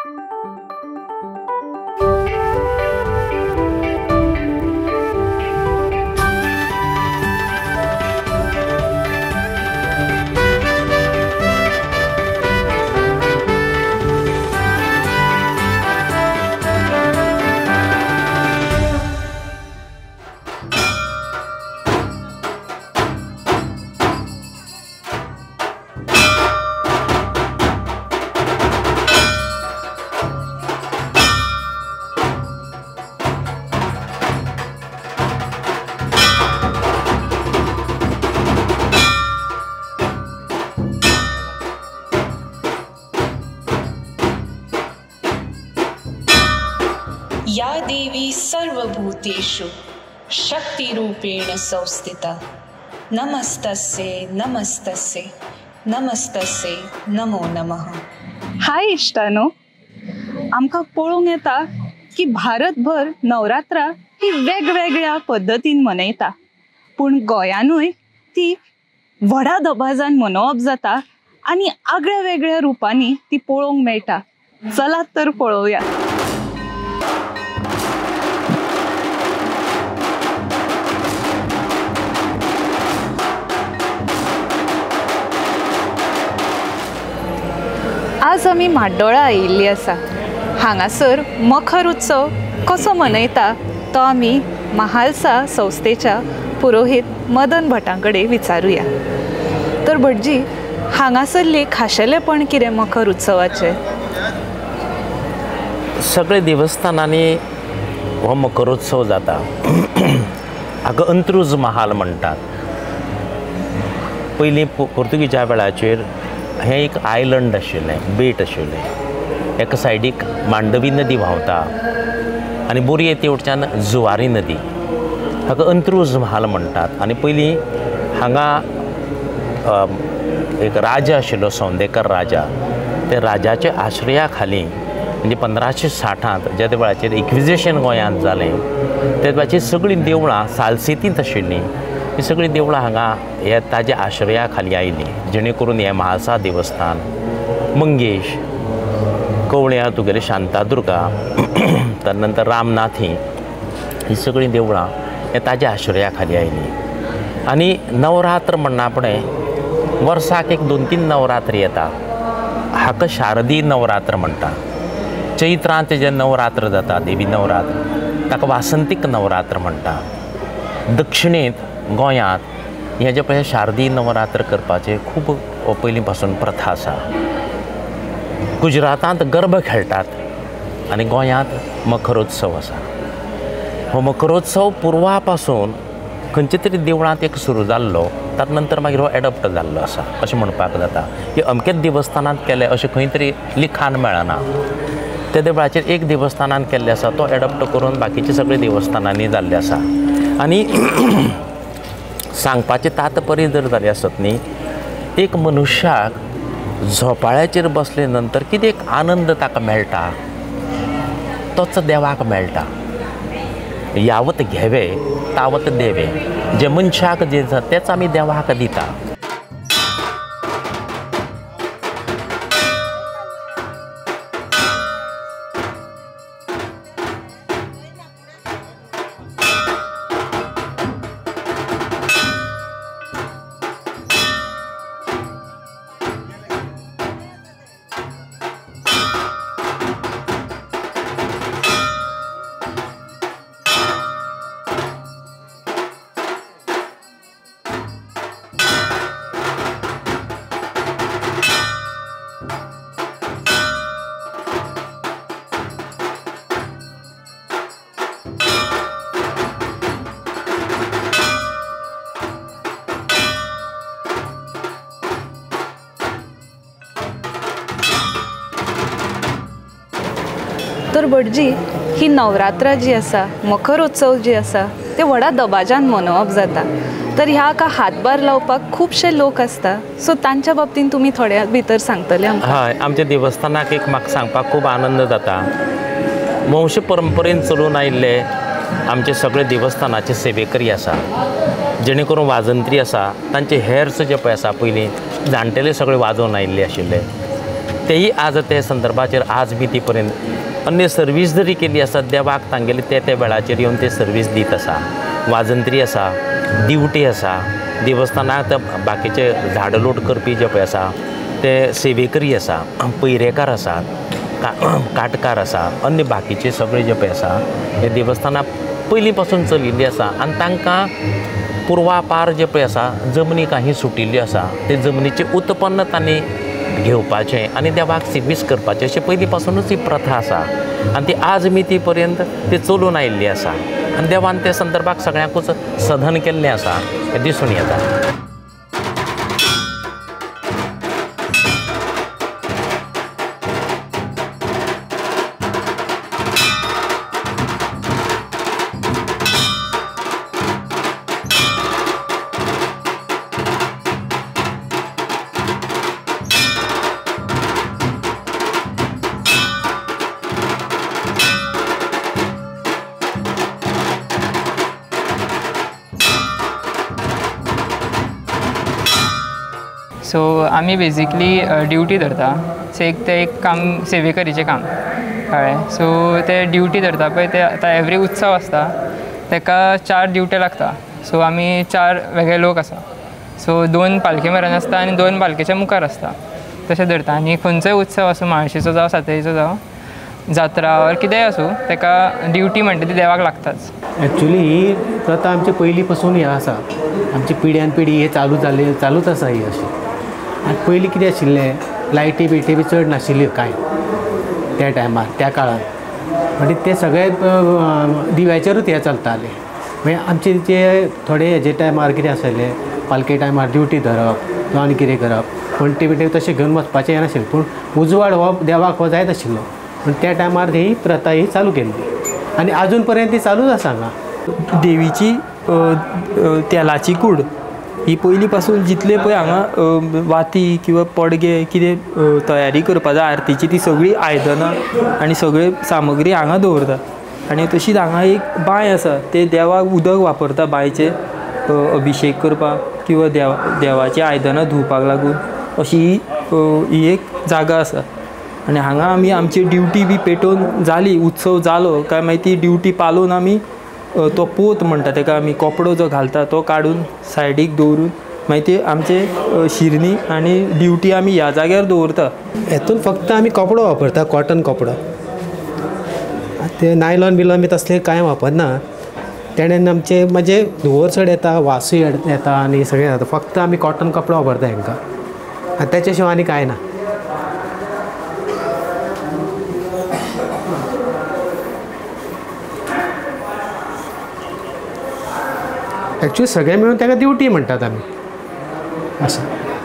या देवी सर्वभूतेषु शक्तिरूपेण संस्थिता नमस्तस्यै नमस्तस्यै नमस्तस्यै नमो नमः। हाय इश्टानो, आमकां पळोवंक येता की भारतभर नवरात्रा ही वेगवेगळ्या पद्दतीन मनयता, पूण गोंयानूय ती व्हडा दबाजान मनोवप जाता आनी आगळ्या वेगळ्या रुपांनी ती पळोवंक मेळटा। चलात तर पळोवया। आज आमी म्हाड्डोळा आयिल्ली आसा। हांगासर मखर उत्सव कसो मनयता तो आमी महालसा संस्थेच्या पुरोहीत मदन भटां कडेन विचारुया। तर भटजी, हांगासरली खाशेलेपण कितें मखर उत्सवाचें? सगळे देवस्थानांनी हो मखरोत्सव जाता। हाका अंत्रुज महाल म्हणटात। पयलीं पोर्तुगीजा वेळाचेर हें एक आयलंड आशिल्लें, बेट आशिल्लें। एका सायडीक मांडवी नदी व्हांवता आनी बोरये तेवटेच्यान जुवारी नदी। हाका अंत्रुज महाल म्हणटात। आनी पयलीं हांगा एक राजा आशिल्लो, सौंदेकर राजा। त्या राजाच्या आश्रया खाली म्हणजे 1560 ज्या वेळाचेर इक्विजिशन गोंयांत जालें त्या वेळाचेर सगळीं देवळां सालसेतींत आशिल्लीं। ही सगळीं देवळां हांगा हे ताज्या आश्रया खाली आयलीं, जेणे करून हें म्हाळसा देवस्थान, मंगेश, कवळ्यां तुगेलें शांतादुर्गा, तर नंतर रामनाथी, ही सगळीं देवळां हे ताज्या आश्रया खाली आयलीं। आनी नवरात्र म्हणना फुडें वर्साक एक 2-3 नवरात्री येता। हाका शारदीय नवरात्र म्हणटा। चैत्रांत जे नवरात्र जाता, देवी नवरात्र, ताका वासंतीक नवरात्र म्हणटा। दक्षिणेंत गोंयांत हें जें पळय शारदीय नवरात्र करपाचें खूब पयलीं पासून प्रथा आसा। गुजरातांत गरबा खेळटात आनी गोंयांत मखरोत्सव आसा। हो मखरोत्सव पुर्वा पासून खंयच्या तरी देवळांत एक सुरू जाल्लो, तात नंतर मागीर हो एडॉप्ट जाल्लो आसा अशें म्हणपाक जाता। की अमकेच देवस्थानांत केलें अशें खंय तरी लिखाण मेळना। त्या देवळाचेर एक देवस्थानांत केल्लें आसा तो एडॉप्ट करून बाकीचे सगळे देवस्थानांनी जाल्ले आसा। आनी सांगपाचें तात्पर्य जर जालें आसत न्ही, एक मनुष्याक झोपाळ्याचेर बसले नंतर कितें एक आनंद ताका मेळटा तोच देवाक मेळटा। यावत घेवे तावत देवे, जे मनशाक जें आसा तेंच आमी देवाक दिता। तर भटजी, ही नवरात्रा जी आसा, मखरोत्सव जी आसा, ते व्हडा दबाजान मनोवप जाता। तर ह्या का हातभार लावपाक खुबशे लोक आसता, सो तांच्या बाबतीन तुमी थोड्या भितर सांगतले आमकां? हय, आमच्या देवस्थानाक एक म्हाका सांगपाक खूब आनंद जाता। वंश परंपरेन चलून आयिल्ले आमचे सगळे देवस्थानाचे सेवेकरी आसा, जेणे करून वाजंत्री आसा, तांचे हेर्स जे पळय आसा पयलीं जाणटेले सगळे वाजोवन आयिल्ले आशिल्ले। तेय आज ते संदर्भाचेर आज मिती पर्यंत अन्य सर्वीस जरी केली आसा देवाक तांगेले ते त्या वेळाचेर येवन ते सर्वीस दीत आसा. वाजंत्री आसा, दिवटी आसा, देवस्थानांत बाकीचे झाडां लोट करपी जे पळय आसा ते सेवेकरी आसा, पयरेकार आसा, काटकार आसा, अन्य बाकीचे सगळे जे पळय आसा हे देवस्थानां पयलीं पासून चलिल्लीं आसा आनी तांकां पुर्वापार जे पळय आसा जमनी काही सुटिल्ल्यो आसा ते जमनीचें उत्पन्न तांणी घेवपाचें आनी देवाक सर्वीस करपाचें अशें पयलीं पासुनूच ही प्रथा आसा आनी ती आज मिती पर्यंत ती चलून आयिल्ली आसा आनी देवान ते संदर्भाक सगळ्यांकूच सधन केल्लें आसा हें दिसून येता. सो आमी बेजिकली ड्युटी धरता, सो एक तें एक काम सेवेकरीचें काम कळ्ळें. सो ते ड्युटी धरता पळय ते आतां एवरी उत्सव आसता ताका 4 ड्युट्यो लागता. सो आमी 4 वेगळे लोक आसा, सो 2 पालखे म्हऱ्यान आसता आनी 2 पालखेच्या मुखार आसता, तशें धरता. आनी खंयचोय उत्सव आसूं, म्हाळशेचो जावं, सातेरीचो जावं, जात्रा ऑर कितेंय आसूं, ताका ड्युटी म्हणटा ती देवाक लागताच. एक्चुली ही प्रथा आमची पयलीं पासून हें आसा, आमची पिढ्यान पिढी हे चालू जाल्ली चालूच आसा ही अशी. आनी पयलीं कितें आशिल्लें, लायटी बिटी बी चड नाशिल्ल्यो कांय त्या टायमार त्या काळार, म्हणजे ते सगळे दिव्याचेरूच हें चलतालें. मागीर आमचे जे थोडे हेजे टायमार कितें आसलें, पालखे टायमार ड्युटी धरप किंवा आनी कितें करप, वण्टी बिटी तशें घेवन वचपाचें हें नाशिल्लें, पूण उजवाड हो देवाक हो जायत आशिल्लो. पूण त्या टायमार ही प्रथा ही चालू केल्ली आनी आजून पर्यंत ती चालूच आसा हांगा. देवीची तेलाची कूड ही पयलीं पासून जितले पळय हांगा वाती किंवा पडगे कितें तयारी करपा जाय आरतीची ती सगळी आयदनां आनी सगळे सामग्री हांगा दवरता. आनी तशीच हांगा एक बांय आसा, ते देवाक उदक वापरता बांयचें अभिशेक करपाक किंवा देवाची आयदनां धुवपाक लागून अशी ही एक जागा आसा. आनी हांगा आमी आमची ड्युटी बी पेटोवन जाली, उत्सव जालो काय मागीर ती ड्युटी पालोवन आमी तो पोत म्हणटा ताका आमी कपडो जो घालता तो काडून सायडीक दवरून मागीर ते आमचे शिरनी आनी ड्युटी आमी ह्या जाग्यार दवरता. हेतून फक्त आमी कपडो वापरता, कॉटन कपडो, ते नायलॉन बिलॉन बी तसले कांय वापरना. तेणेन आमचे म्हणजे धुंवर चड येता, वासूय येता आनी सगळें जाता. फक्त आमी कॉटन कपडो वापरता हेंकां आनी तेच्या शिवाय आनी कांय ना. एक्चुअली सगळे मेळून ताका दिवटी म्हणटात आमी अशें.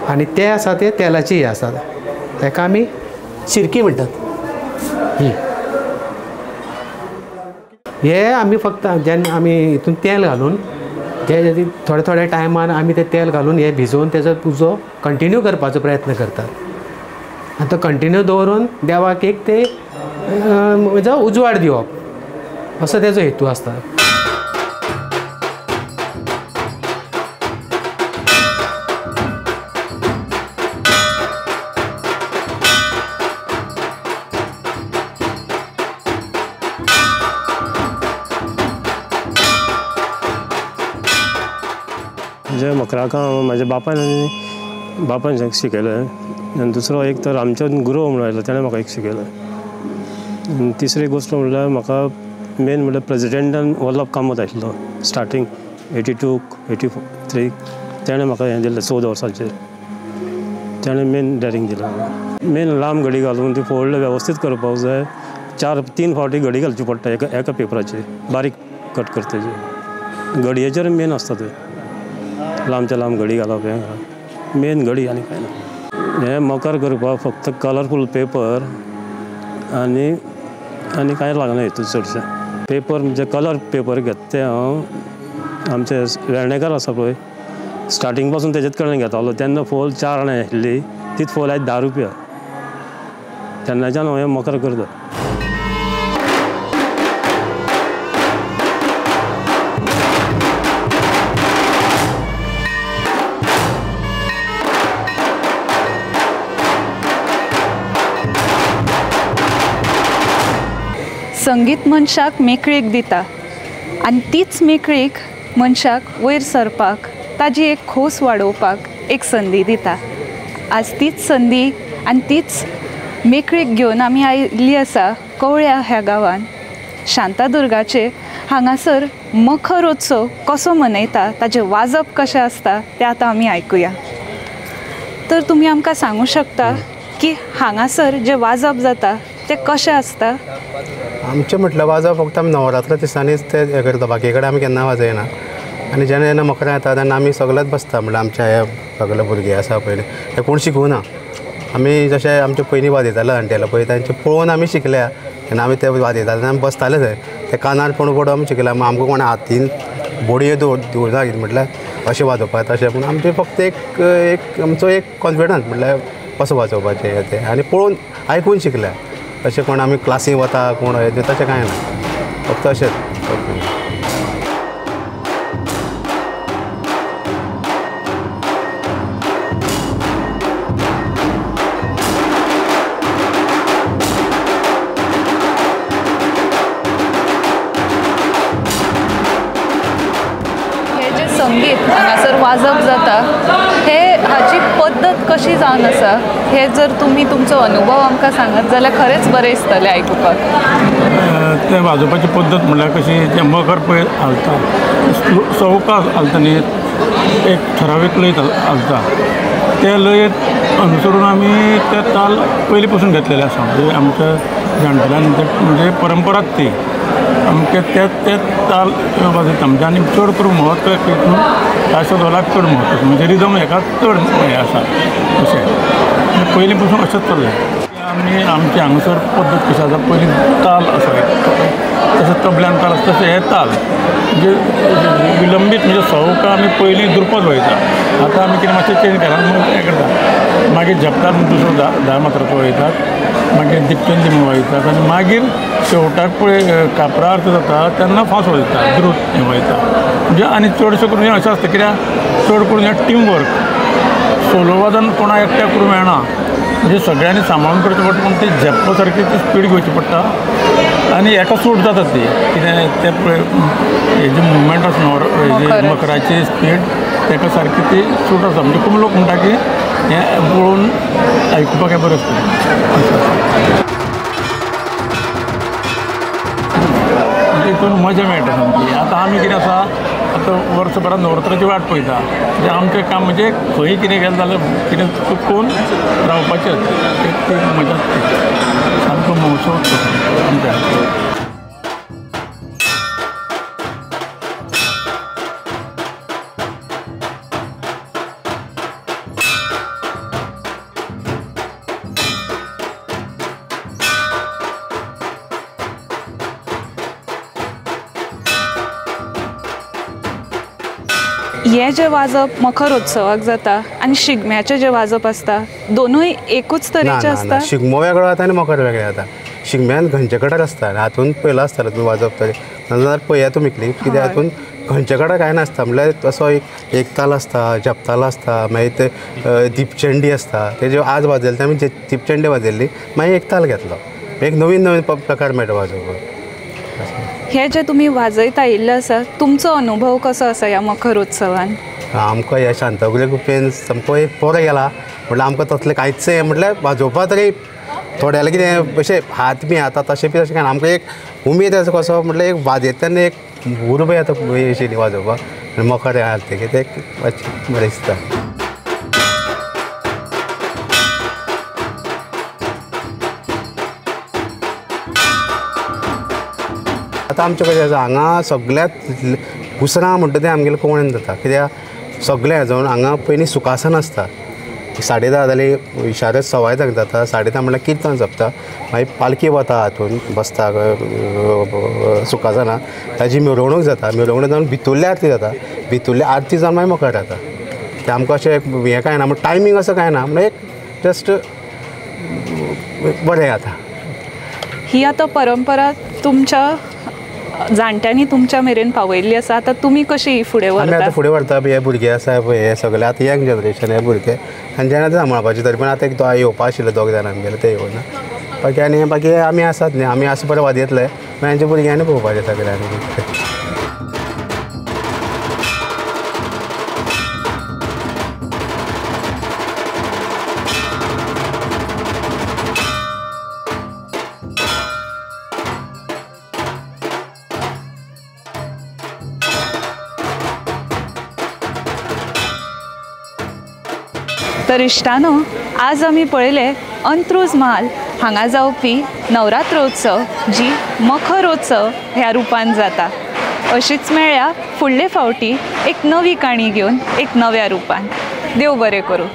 आनी ते आसा ते तेलाची हे आसा ताका आमी शिरकी म्हणटात. हे आमी फक्त जेन्ना आमी हितून तेल घालून जे थोड्या थोड्या टायमान आमी तें तेल घालून हे भिजोवन तेजो उजो कंटिन्यू करपाचो प्रयत्न करतात आनी तो कंटिन्यू दवरून देवाक एक ते उजवाड दिवप असो तेजो हेतू आसता. जे मकराकाम म्हाज्या बापायन आनी बापान शिकयलें आनी दुसरो एक तर आमचो गुरू म्हणून आयलो तेणें म्हाका एक शिकयलें. आनी तिसरी गोश्ट म्हणल्यार म्हाका मेन म्हणल्यार प्रेजिडेंटान वल्लभ कामत आशिल्लो स्टार्टींग 82 83 तेणें म्हाका हें दिलें 14 वर्सांचेर तेणें मेन डॅरिंग दिलें. मेन लांब घडी घालून ती फोल्ड वेवस्थीत करपाक जाय, 4-3 फावटी घडी घालची पडटा एका एका पेपराचेर बारीक कट करतकीर. घडयेचेर मेन आसता तें, लांबच्या लांब घडी घालप हें मेन घडी आनी कांय ना. हें मकर करपाक फक्त कलरफूल पेपर आनी आनी कांय लागना हितून चडशें. पेपर म्हणजे कलर पेपर घेता ते हांव आमचे वेर्णेकार आसा पळय स्टार्टींग पासून तेजेच कडल्यान घेतालो. तेन्ना फोल 4 आणे आशिल्ली, तीच फोल आयज 10 रुपया. तेन्नाच्यान हांव हें मकर करता. संगीत मनशाक मेकळीक दिता आनी तीच मेकळीक मनशाक वयर सरपाक, ताजी एक खोस वाडोवपाक एक संदी दिता. आज तीच संदी आनी तीच मेकळीक घेवन आमी आयिल्ली आसा कवळ्या ह्या गांवान. शांतादुर्गाचे हांगासर मखर उत्सव कसो मनयता, ताजें वाजप कशें आसता तें आतां आमी आयकुया. तर तुमी आमकां सांगू शकता की हांगासर जें वाजप जाता तें कशें आसता? आमचें म्हटल्यार वाजप फक्त आमी नवरात्र दिसांनीच तें हें करता, बाकी कडेन आमी केन्ना वाजयना. आनी जेन्ना जेन्ना मखरां येता तेन्ना आमी सगळेच बसता, म्हणल्यार आमचे हे सगळे भुरगे आसा पयलीं हे कोण शिकूना, आमी जशें आमचे पयलीं वाजयताले जाणटेले पळय तांचे पळोवन आमी शिकल्या. तेन्ना आमी ते वाजयताले आमी बसताले थंय, ते कानार पडून पडून आमी शिकल्या. आमकां कोणा हातीन बोडयो दवरना कितें म्हटल्यार अशें वाजोवपाक तशें, पूण आमचें फक्त एक एक आमचो एक कॉन्फिडन्स म्हटल्यार कसो वाजोवपाचें हें तें, आनी पळोवन आयकून शिकल्या. तशें कोण आमी क्लासी वता कोण हें तशें कांय ना, फक्त अशेंच. हे जें संगीत हांगासर वाजप जाता हे हाची पद्दत कशी जावन आसा हे जर तुमी तुमचो अनुभव आमकां सांगत जाल्यार खरेंच बरें दिसतलें आयकुपाक. तें वाजोवपाची पद्दत म्हणल्यार कशी, जें मखर पळय हालता सवकास हालता न्ही, एक ठरावीक लय हालता, त्या लयेत अनुसरून आमी ते ताल पयलीं पसून घेतलेले आसा. म्हणजे आमच्या जाणटेल्यान म्हणजे परंपराच ती आमचे ते ते ताल वाजयता. म्हणजे आनी चड करून म्हत्व हितून ताशो धोलाक चड म्हत्व, म्हणजे रिदम हेका चड हें आसा अशें पयलीं पसून अशेंच चल्लें. आमी आमचे हांगासर पद्दत कशी आसा, पयलीं ताल आसा तशें तबल्यान ताल आसा तशें हे ताल म्हणजे विलंबीत, म्हणजे सवका आमी पयलीं दुरपद वयता, आतां आमी कितें मातशें चेंज केलां म्हणून हें करता. मागीर झेपतात दुसरो 10 मात्राचो वयतात, मागीर दिपचंदी म्हूण वयतात, आनी मागीर शेवटाक पळय कापरा अर्थ जाता तेन्ना फास्ट वयता, द्रुत हें वयता. म्हणजे आनी चडशें करून हें अशें आसता कित्याक चड करून हें टीम वर्क, सोलो वादन कोणा एकट्याक करूंक मेळना, म्हणजे सगळ्यांनी सांबाळून करचें पडटा, पूण ती झेप्पा सारकी ती स्पीड घेवची पडटा आनी एका सूट जाता ती कितें तें पळय हेजी मुवमेंट आसा मखराची स्पीड तेका सारकी ती सूट आसा. म्हणजे खूब लोक म्हणटा की हें पळोवन आयकुपाक हें बरें आसता. तितून मजा मेळटा सामकी. आतां आमी कितें आसा, आतां वर्सभरान नवरात्राची वाट पळयता, म्हणजे आमचें काम म्हणजे खंय कितें गेलें जाल्यार कितें चुकोवन रावपाचें, एक ती मजा सामको महोत्सव आमच्या. हें जें वाजप मखर उत्सवाक जाता आनी शिगम्याचें जें वाजप आसता दोनूय एकूच तरेचें आसता? शिगमो वेगळो जाता आनी मखर वेगळें जाता. शिगम्यान घंचे कडेन आसता, हातून पयलो आसतालो तुमी वाजप तरी नाजाल्यार पळया तुमी क्लिप कित्याक हातून घंचे कडेन कांय नासता, म्हणल्यार असो एक एक ताल आसता, झपताल आसता, मागीर ते दीपचंडी आसता, ते जे आज वाजयले ते आमी दीपचंडी वाजयल्ली, मागीर एक ताल घेतलो, एक नवीन नवीन प्रकार मेळटा वाजोवपाक. हे जे तुमी वाजयत आयिल्ले आसा तुमचो अनुभव कसो आसा ह्या मखर उत्सवान? आमकां ह्या शांतादुर्गे गुपेन सामको एक बरो गेला, म्हटल्यार आमकां तसलें कांयच हें म्हटल्यार वाजोवपा तरी थोड्याले कितें अशें हात बी आता तशें बी तशें कांय ना. आमकां एक उमेद आसा कसो म्हटल्यार एक वाजयता तेन्ना एक उर्बा येता अशी वाजोवपाक आनी मखर हें आरती तें एक बरें दिसता. आतां आमचें कशें आसा हांगा सगळ्यांत उसरां म्हणटा तें आमगेलें कोवळ्यान जाता, कित्याक सगळें जावन हांगा पयलीं सुखासन आसता, 10:30 जाली इशारत 10:15 जाता, 10:30 म्हणल्यार किर्तन सोंपता, मागीर पालखी वता हातून बसता सुखासना, ताजी मिरवणूक जाता, मिरवणूक जावन भितुल्ली आरती जाता, भितुल्ली आरती जावन मागीर मखर जाता. तें आमकां अशें हें कांय ना, म्हण टायमींग असो कांय ना, म्हण एक जस्ट बरें जाता. ही आतां परंपरा तुमच्या जाणट्यांनी तुमच्या मेरेन पावयल्ली आसा, आतां तुमी कशी फुडें व्हरता? आमी आतां फुडें व्हरता, हे भुरगे आसा हे सगळे आतां यंग जनरेशन हे भुरगे तांच्यानी आतां सांबाळपाचें, तरी पण आतां एक येवपा आशिल्ले दोग जाण आमगेले ते येवना, बाकी आनी बाकी आमी आसात न्ही, आमी आसा बरें वाजयतले, मागीर आमच्या भुरग्यांनी पळोवपाचें सगळ्यांनी. तर इश्टानो, आज आमी पळयले अंत्रुज म्हाल हांगा जावपी नवरात्रोत्सव जी मखरोत्सव ह्या रुपान जाता. अशीच मेळ्या फुडले फावटी एक नवी काणी घेवन एक नव्या रुपान. देव बरें करूं.